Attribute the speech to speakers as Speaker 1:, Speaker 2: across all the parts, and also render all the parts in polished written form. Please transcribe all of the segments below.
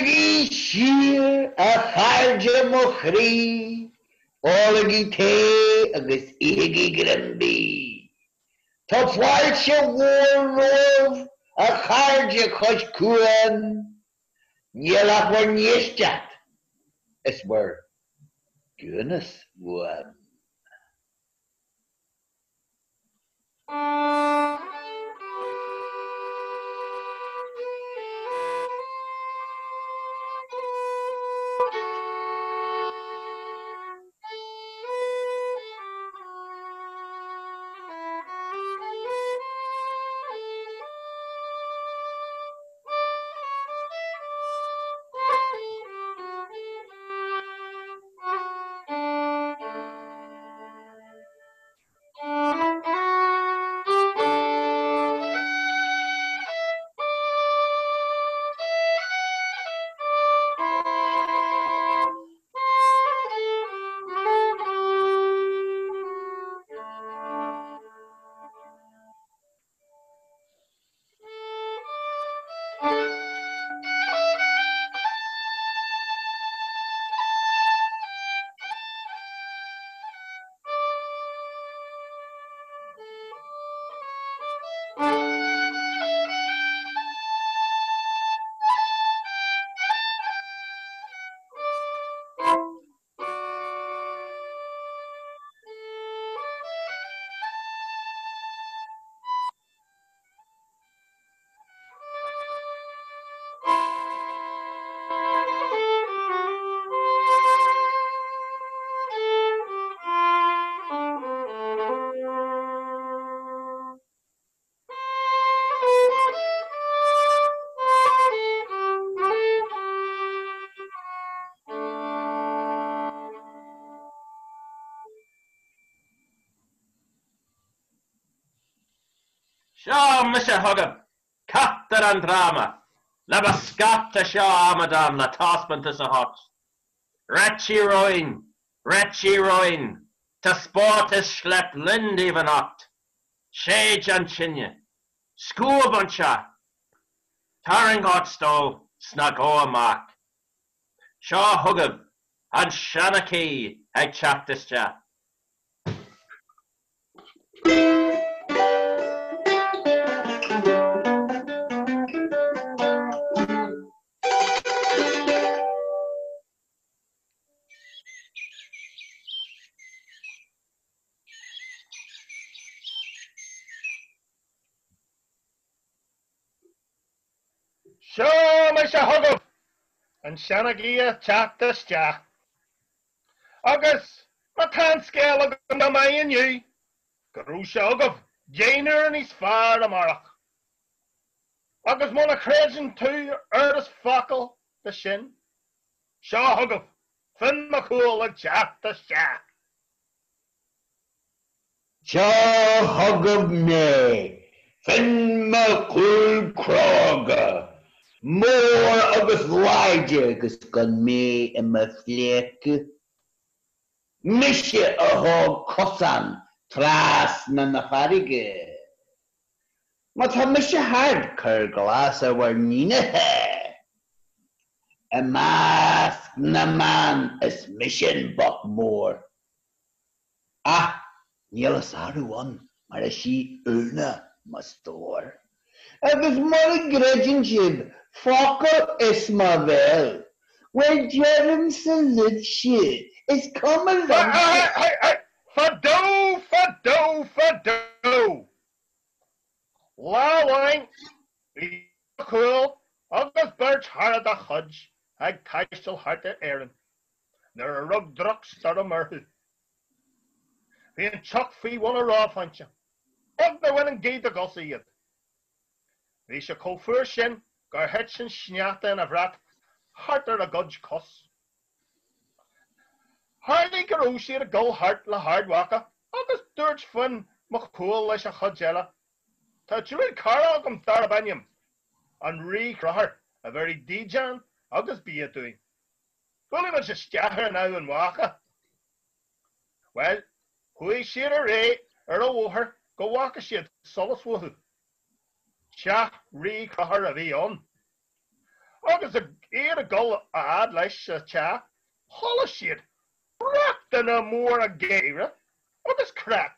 Speaker 1: Suígí siar, a chairde mo chroí, ólaigí tae agus ithigí greim bídh. Tá fáilte mhór romhaibh, a chairde chois cuain, níl ach bhur n-éisteacht is bhur gciúnas uaim.
Speaker 2: Seo mise chugaibh, carachtar an dráma, le mo scata seo amadán le taispeántas a thabhairt. Réitigh romhainn, réitigh romhainn, taispeántas scléip linn daoibh anocht. Séid an tine. Scuab an teach. Tarraing ort stól 's ná gabh amach. Seo chugaibh an seanchaí ag teacht isteach.
Speaker 3: Seo mise chugaibh, an seanchaí ag teacht isteach. Agus má tá an scéal agam go maith inniu, go raibh sé agaibh deichniúr níos fearr amárach. Agus muna chreideann tú oiread is focal de sin, seo chugaibh Finn Mac Cumhaill ag teacht isteach.
Speaker 1: Seo chugaibh mé, Finn Mac Cumhaill cróga, mór agus láidir agus gan mé i mo phleidhce. Mise a thóg cosán trasna na farraige. Má tá mise thart, cuir glas ar bhur n-ionatha. I measc na mban is mise an boc mór. Ach níl a sárú ann mar is í Úna mo stór. Agus mura gcreideann sibh focal as mo bhéal, bhuel deirimse libhse, is cuma liomsa.
Speaker 3: Fadó, fadó, fadó! Lá amháin bhí Mac Cumhaill agus beirt chara dá chuid ag taisteal thart ar Éirinn nuair a rug drochstoirm orthu. Bhí an teocht faoi bhun an reophointe, beag nár bhain an ghaoth dá gcosa iad. Bhí sé chomh fuar sin gur thit an sneachta ina bhrat thart ar a gcuid cos. Tharlaigh go raibh siad ag dul thart le hArd Mhacha agus dúirt Finn Mac Cumhaill leis an chuid eile, Tá triúr cara agam darb ainm an Rí Conchúr a bhéarfaidh dídean agus bia dúinn. Buailfidh muid isteach ar an Eamhain Mhacha. Bhuel, chuaigh siad ar aghaidh ar an bhóthar go bhfaca siad solas uathu. Teach Rí Conchúir a bhí ann. Agus iad ag dul a fhad leis sa teach, chuala siad brachtanna móra gáire agus craic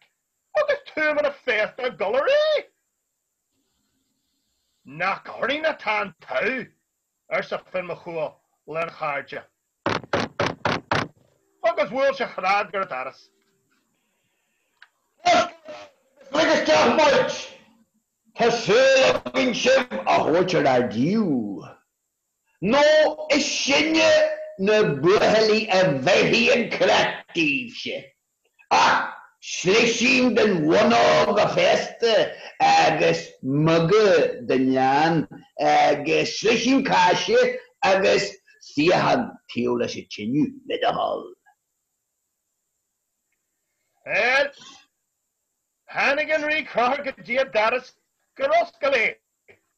Speaker 3: agus tuamanna féasta ag dul ar aghaidh. Nach orainn atá an t-ádh, arsa Finn Mac Cumhaill lena chairde. Agus bhuail sé cnag ar an doras.
Speaker 1: Oscail agus lig isteach muid! Tá súil againn sibh a thabhairt ar ár dtaobh. Nó is sinne na buachaillí a bheirfidh an craic daoibhse. Ach slisín den bhonnóg féasta agus muga den leann agus slisín cáise agus suíochán taobh leis an tine, le do thoil.
Speaker 3: Bhuel, tháinig an Rí Conchúr go dtí an doras gur oscail é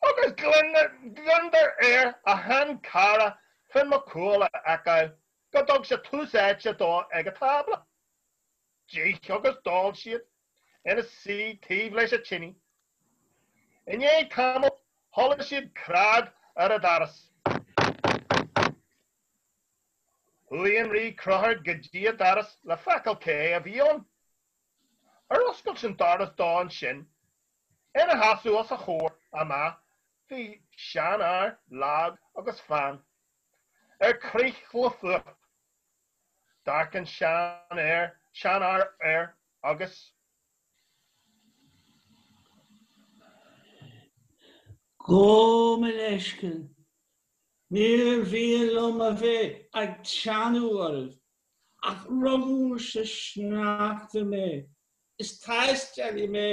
Speaker 3: agus gliondar air a shean-chara Finn Mac Cumhaill a fheiceáil go dtug sé tús áite dó ag an tábla. D'ith agus d'ól siad ina suí taobh leis an tine. I ndiaidh tamaill chuala siad cnag ar an doras. Chuaigh an Rí Conchúr go dtí an doras le feiceáil cé a bhí ann. Ar oscailt an doras dó ansin, ina sheasamh os a chomhair amach bhí seanfhear lag agus fann, ar crith le fuacht. D'amharc an seanfhear air agus.
Speaker 4: Gabh mo leithscéal, níor mhian liom a bheith ag teannadh oraibh, ach rugadh sa sneachta mé, is taistealaí mé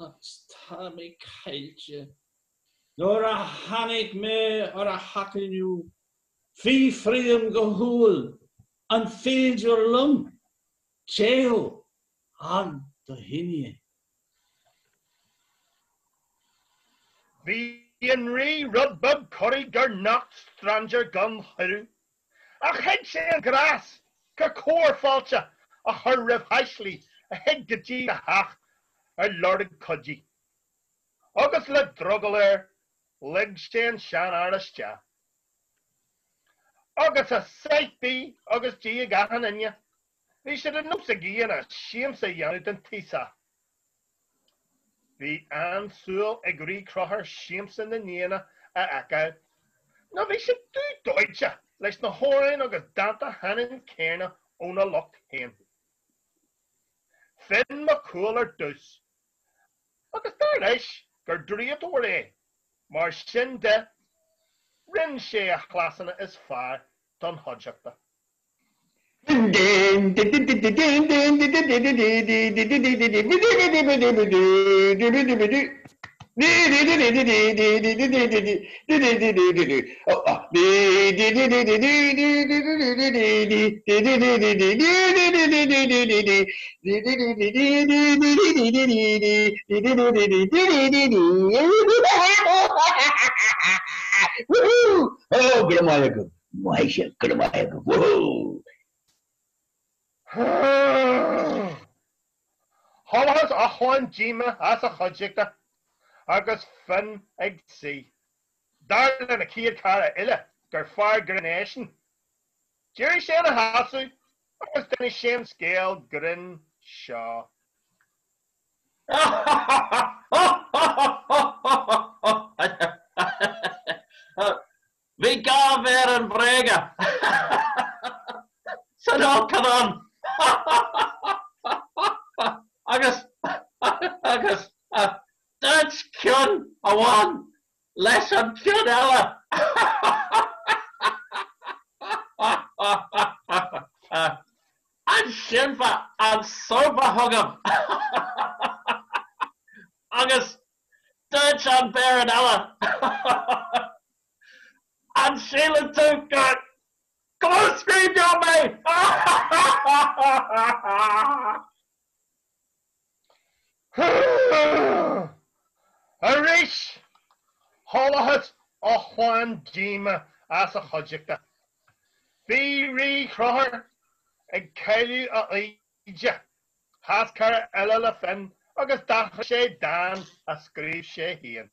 Speaker 4: agus tá mé caillte. Nuair a tháinig mé ar an theach inniu, fiafraím go humhal, an féidir liom téamh ag do thine?
Speaker 3: Bhí an Rí rud beag corraithe gur nocht strainséir gan chuireadh, ach thuig sé an gnás gur cóir fáilte a chur roimh thaistealaí a thig go dtí do theach ar lorg cuidí. Agus le drogall air, lig sé an seanfhear isteach. Agus a sáith bídh agus dí ag achan duine, bhí sé de nós ag aíonna siamsa a dhéanamh den taosach. Bhí an-súil ag Rí Conchúr siamsa na n-aíonna a fheiceáil, nó bhí sé dubh dóite leis na hamhráin agus dánta cheannann céanna óna lucht féin. Finn Mac Cumhaill ar dtús, agus dar leis gur draíodóir é, mar sin de, rinne sé a chleasanna is fearr don chuideachta.
Speaker 1: Woohoo! Oh, go raibh maith agaibh. Maith sibh, go raibh maith agaibh. Woohoo!
Speaker 3: Chualathas ochón díoma as a chuideachta agus Finn ag suí. Dar lena chéad chara eile gur fear grinn eisean. D'éirigh sé ina sheasamh agus d'inis sé an scéal grinn seo.
Speaker 2: Bhí dhá mhéaran bhréige san fholcadán agus agus dúirt ceann amháin leis an gceann eile. An seinnfeá an sópa chugam? Agus dúirt an béaran eile, An síleann tú gur clóscríbhneoir mé?
Speaker 3: Arís, chualathas ochón díoma as a chuideachta. Bhí Rí Chonchúr ag cailleadh a fhoighde. Sheas cara eile le Finn agus d'aithris sé dán a scríobh sé féin.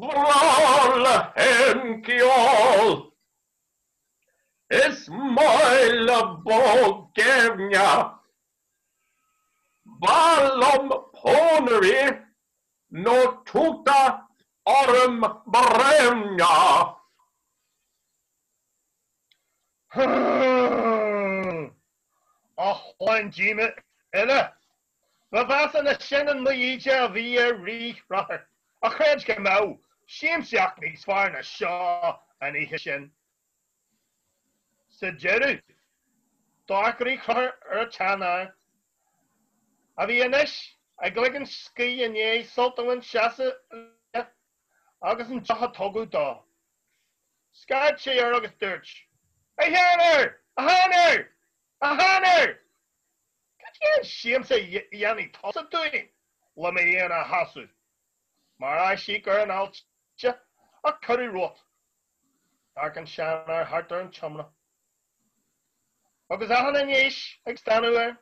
Speaker 2: breá le haon cheol. Is maith le bó gaibhne. B'fhearr liom pónairí nó túta arm broimne.
Speaker 3: A chlann díoma uile! Ba mheasa ná sin an mí-íde a bhí ar Rí Chrothúir, a chreid go mbeadh siamsaíocht níos fearr ná seo an oíche sin. Sa deireadh, d'amharc Rí Chrothúir ar an tseanfhear, a bhí anois ag ligean scíth i ndiaidh sult a bhaint as an oíche agus an deoch a tugadh dó. Scairt sé air agus dúirt, A sheanfhear! A sheanfhear! A sheanfhear! Cad é an siamsa a dhéanfaidh tusa dúinn le m'éan a shásamh? Mar aisíoc ar an fháilte a cuireadh romhat. D'amharc an seanfhear thart ar an tseomra. Agus achan fhinné ag stánadh air,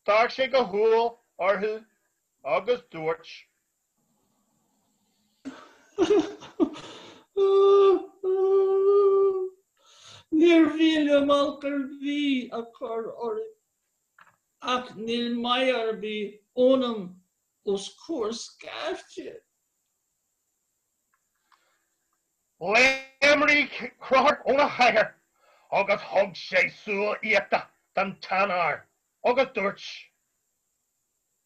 Speaker 3: d'amharc sé go humhal orthu agus dúirt.
Speaker 4: Níor mhian liom olc ar bith a chur oraibh, ach níl maith ar bith ionam os comhair scaifte.
Speaker 3: Léim Rí Chrothúir óna chathaoir agus thug sé súil fhiata don tseanfhear agus dúirt,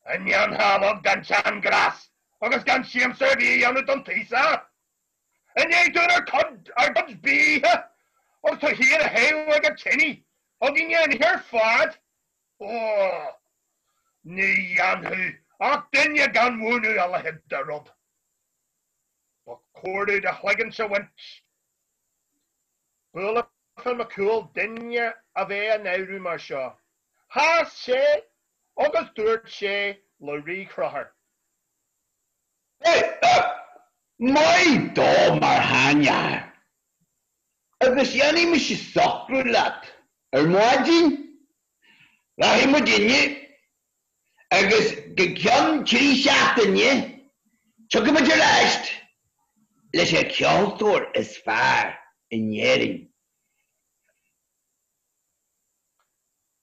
Speaker 3: An ndéanfá a bheag den tseanghrás agus gan siamsa ar bith a dhéanamh don taosach? I ndiaidh dúinn ár gcuid bídh a ithe agus tú féin á théamh ag an tine againne an oíche ar fad? Ó, ní dhéanfadh ach duine gan mhúineadh a leithéid de rud. Ba chóir duit do chloigeannsa a bhaint. B'fhuath le Finn Mac Cumhaill duine a bheith á náiriú mar seo. Sheas sé agus dúirt sé le Rí Chrothúir.
Speaker 1: Maith dó mar sheanfhear, agus dhéanfaidh mise socrú leat ar maidin. Rachaidh muidinne Agus go ceann 3 seachtaine tiocfaidh muid ar ais leis an cheoltóir is fearr in Éirinn.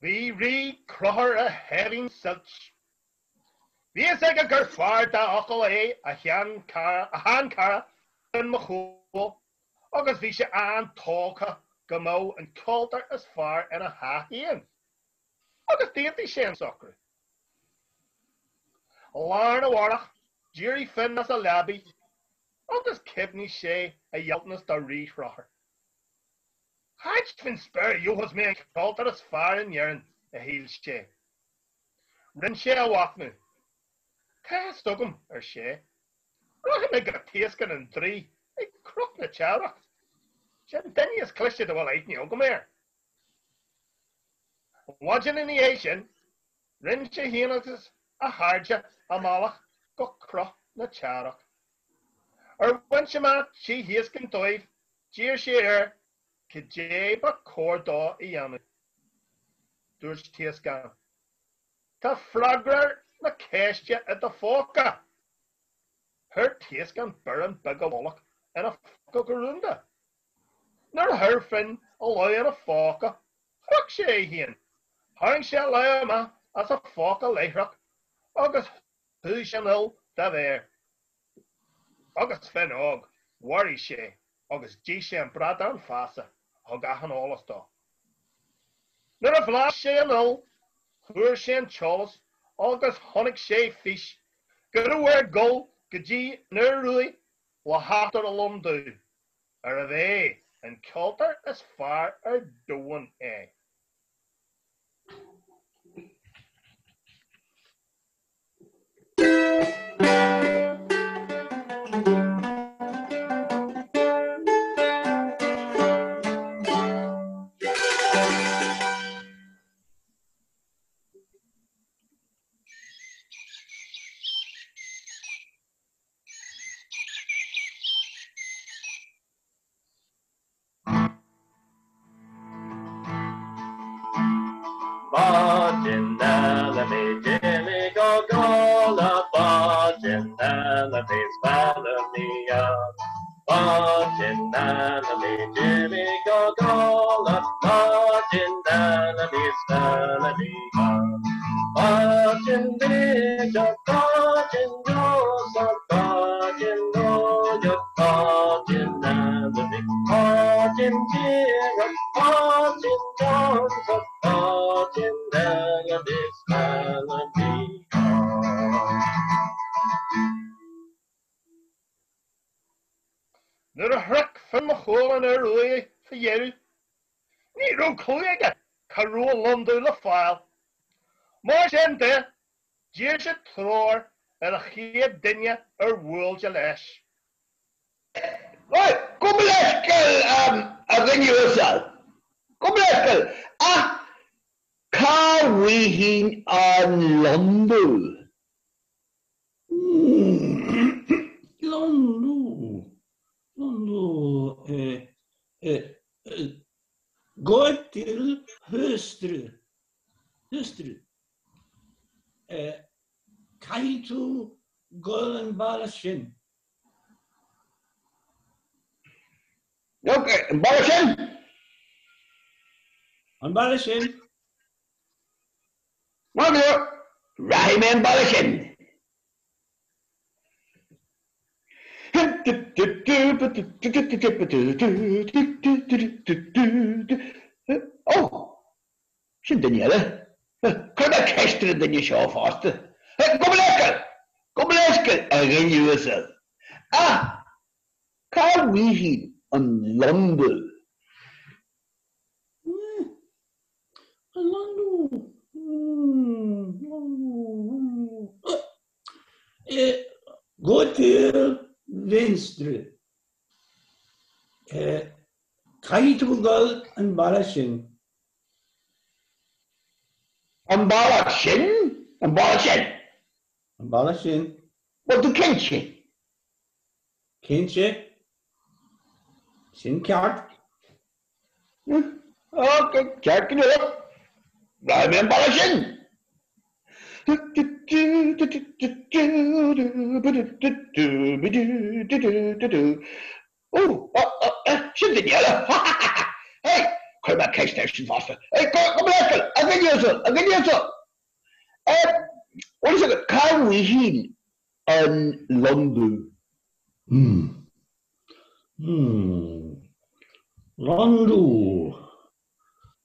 Speaker 3: Bhí Rí Chrothúir ar shéimhín suilt. Bhí fhios aige gur fear dá fhocal é a sheanchara Finn Mac Cumhaill agus bhí sé an-tógtha go mbeadh an ceoltóir is fearr ina theach féin. Agus d'aontaigh sé an socrú. Lá arna mhárach, d'éirigh Finn as a leabaidh agus chuimhnigh sé a ghealltanas do Rí Chrothúir. Cá háit faoin spéir a gheobhas mé an ceoltóir is fearr in Éirinn, a shíl sé. Rinne sé a mhachnamh. Tá fhios agam, ar sé. Rachaidh mé go Taoscán an Draoi ag Cnoc na Teamhrach. Sé an duine is cliste dá bhfuil aithne agam air. An mhaidin ina dhiaidh sin, rinne sé féin agus a chairde a mbealach go Cnoc na Teamhrach. Ar bhaint amach tí Thaoscáin dóibh, d'iarr sé air cad é ba chóir dó a dhéanamh. Dúirt Taoscán, Tá freagra na ceiste i do phóca! Chuir Taoscán biorán beag i bhfolach ina phóca go rúnda. Nuair a chuir Finn a lámh ina phóca, chroch sé é féin. Tharraing sé a lámh amach as a phóca láithreach agus shúigh sé an fhuil dá mhéar. Agus Finn óg, mharaigh sé agus d'ith sé an bradán feasa a thug achan eolas dó. Nuair a bhlais sé an fhuil, fuair sé an t-eolas agus chonaic sé fís go raibh air dul go dtí an Ioruaidh le theacht ar an lon dubh. arbh é an ceoltóir is fearr ar domhan é.
Speaker 2: Maidin eile mé d'imigh ó gcodladh, maidin eile mé 's bhean mí. Maidin Annalee d'imigh Ó Dála Maidin Annalee is bean a bhí ann. Maidin Bhríde Maidin Rosa Maidin Óige Maidin Annalee Maidin díreach Maidin Johnson Maidin Annalee is bean a bhí ann.
Speaker 3: Nuair a shroich Fionn Mac Cumhaill an Ioruaidh fa dheireadh, ní raibh clue aige cá raibh an lon dubh le fáil. Mar sin de, d'iarr sé treoir ar an chéad duine ar bhuail sé leis.
Speaker 1: Bhuel, gabh mo leithscéal, a dhuine uasail. Gabh mo leithscéal, ach cá bhfaighinn an lon dubh?
Speaker 4: Lon dubh, lon dubh, Gå til høstre, høstre. Caithfidh tú dul an bealach sin.
Speaker 1: Ok, an bealach sin?
Speaker 4: An bealach sin.
Speaker 1: Maith go leor, rachaidh mé an bealach sin. Ó! Sin duine eile. Cuirfidh mé ceist ar an duine seo fosta. Gabh mo leithscéal! Gabh mo leithscéal, a dhuine uasail. Ach cá bhfaighinn an lon dubh?
Speaker 4: An lon dubh. Gå til venstre. Caithfidh tú dul an bealach sin.
Speaker 1: An bealach sin? An bealach sin?
Speaker 4: An bealach sin.
Speaker 1: Bhfuil tú cinnte?
Speaker 4: Cinnte. Sin ceart.
Speaker 1: Ok, ceart go leor. Rachaidh mé an bealach sin. Ó, sin duine eile. Hey, cuirfidh mé ceist air sin fosta. Hey, gabh mo leithscéal, a dhuine uasail, a dhuine uasail. Bhfuil a fhios agat cá bhfaighinn an lon dubh?
Speaker 4: Hmm. Hmm. Lon dubh.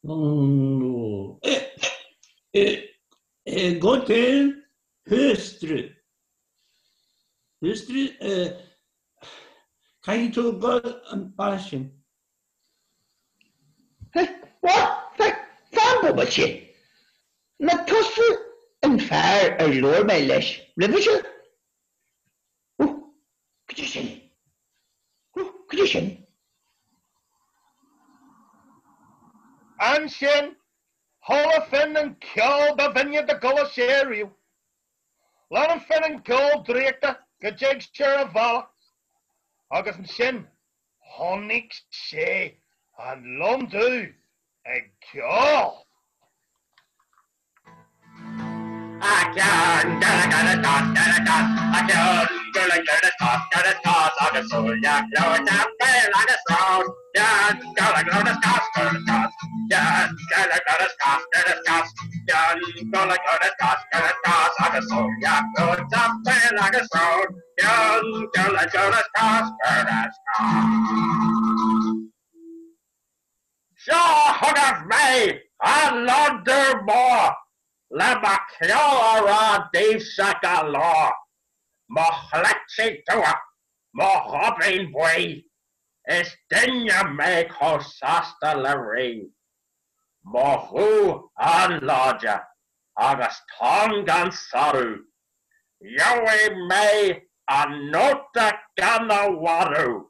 Speaker 4: Lon dubh. Gå til høstre. Høstre Caithfidh tú dul an bealach sin.
Speaker 1: What? Fan bomaite. Nach tusa an fear ar labhair mé leis roimhe seo? Ó, cad é sin? Ó, cad é sin?
Speaker 3: Ansin, chuala Finn an ceol ba bhinne dá gcuala sé riamh. Lean Finn an ceol draíochta go dtig sé ar a bhealach agus ansin chonaic sé an lon dubh ag ceol.
Speaker 2: A cheann dearg ar a gcos, ar a gcos, a cheann duirling ar a cos, ar a cos, agus súile gleoite, béal agus rós. Ceann dearg ar a cos, ar a cos, ceann dearg ar a cos, ar a cos, ceann duirling ar a cos, ar a cos, agus súile gleoite, béal agus rós. Ceann dearg ar a cos, ar a cos. Seo chugaibh mé, an lon dubh mór, le mo cheol a rá daoibhse gach lá. Mo chleite dubha, mo ghoibín buí, is duine mé chomh sásta le rí. Mo ghuth an-láidir agus tonn gan sárú, gheobhaidh mé an nóta gan a mharú.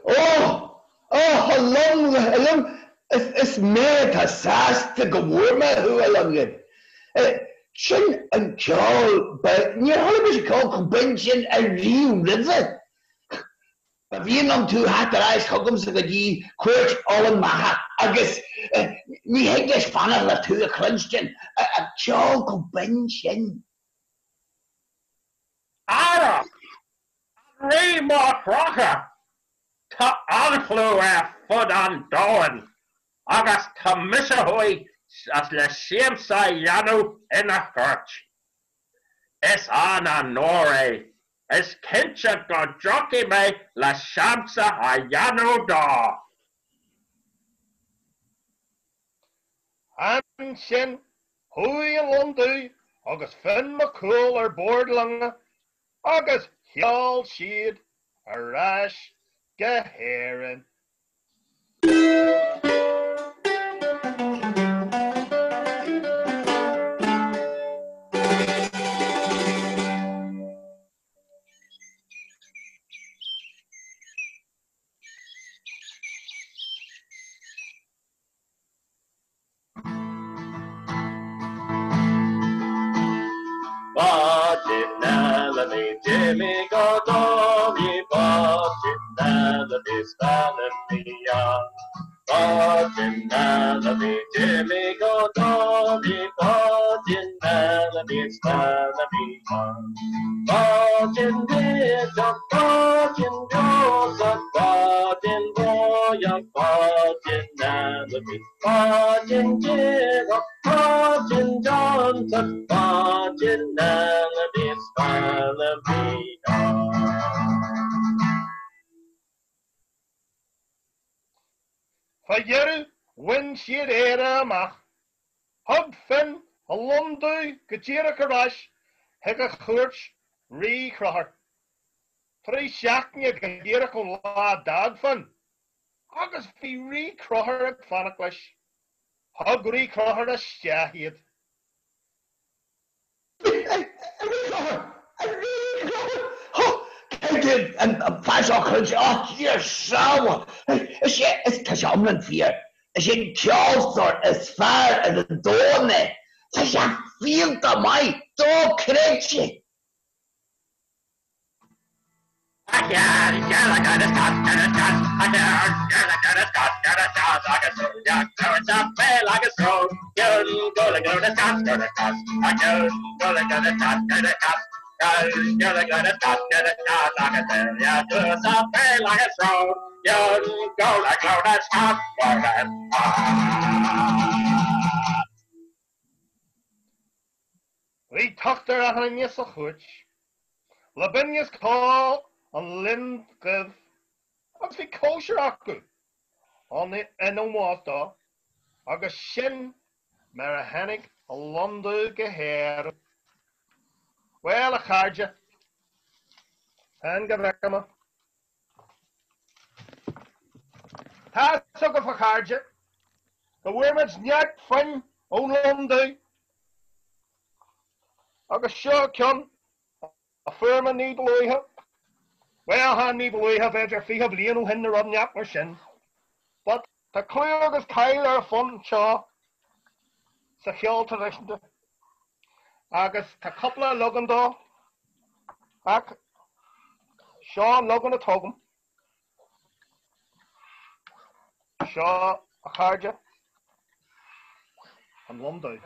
Speaker 1: Ó! Ó, a Longaigh, a Longaigh, is mé atá sásta go bhfuair mé thú, a Longaigh. Sin an ceol ba, níor chuala mise ceol chomh binn sin ariamh roimhe. Ba mhian liom tú theacht ar ais chugamsa go dtí cúirt Emain Macha agus ní thig leis fanacht le tú a chluinstin, an ceol chomh binn sin.
Speaker 2: Ara! Rí mo chrochadh! Tá an-chlú ar fud an domhain agus tá mise thuas le siamsa a dhéanamh ina chúirt. Is an-onóir é, is cinnte go dtiocfaidh mé le siamsa a dhéanamh dó.
Speaker 3: Ansin chuaigh an Lon Dubh agus Finn Mac Cumhaill ar bord loinge agus sheol siad ar ais go hÉirinn.
Speaker 2: Báidín eile bhí d'imigh ó d'imigh báidín eile bhí 's bean a bhí ann. Báidín eile bhí d'imigh ó d'imigh báidín eile bhí 's bean a bhí ann. Báidín bídeach báidín breosach báidín báidheach báidín eile bhí Báidín díreach, báidín deontach, báidín eile bhí 's bean a bhí ann.
Speaker 3: Fá dheireadh bhain siad Éire amach. Thug Finn an lon dubh go díreach ar ais chuig a chúirt Rí Chrochúr. Tar éis seachtaine go díreach ón lá a d'fhág Finn, agus bhí Rí Chrochúr ag fanacht leis. Thug Rí Chrochúr isteach iad.
Speaker 1: A Rí Chrochúr! A Rí Chrochúr! Hó! Cé dúinn an fear seo a chuireann sé? Ó, Dia sábháil! Is é, is, tá sé iomlán fíor. Is é an ceoltóir is fearr ar an domhan é. Tá sé fiúntach maith, dochreidte!
Speaker 3: Bhí tocht ar achan duine sa chúirt le binneas ceoil an Loin Dhuibh agus bhí cóisir acu in ómós dó agus sin mar a tháinig an Lon Dubh go hÉirinn. Bhuel, a chairde, fan go bhfeicfidh mé. Tá's agaibh, a chairde, go bhfuair muid neart foinn ón Lon Dubh agus seo ceann a fuair mé ní ba luaithe, bhuel, chan ní ba luaithe, b'fhéidir 20 bliain ó shin nó rud inteacht mar sin, but tá clú agus cáil ar an bhfonn seo sa cheol traidisiúnta agus tá cúpla leagan dó ach seo an leagan atá agam. Seo, a chairde, an Lon Dubh.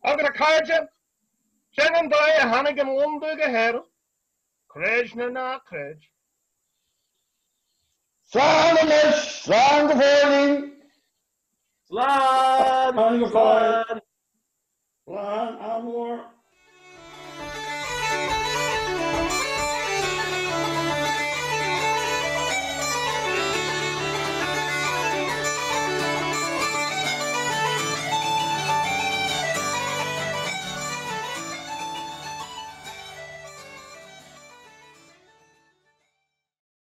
Speaker 3: Agus a chairde, sin an dóigh a tháinig an Lon Dubh go hÉirinn, creid nó ná creid.
Speaker 1: Slán anois, slán go fóillín!
Speaker 2: Slán!
Speaker 4: Slán go fóill!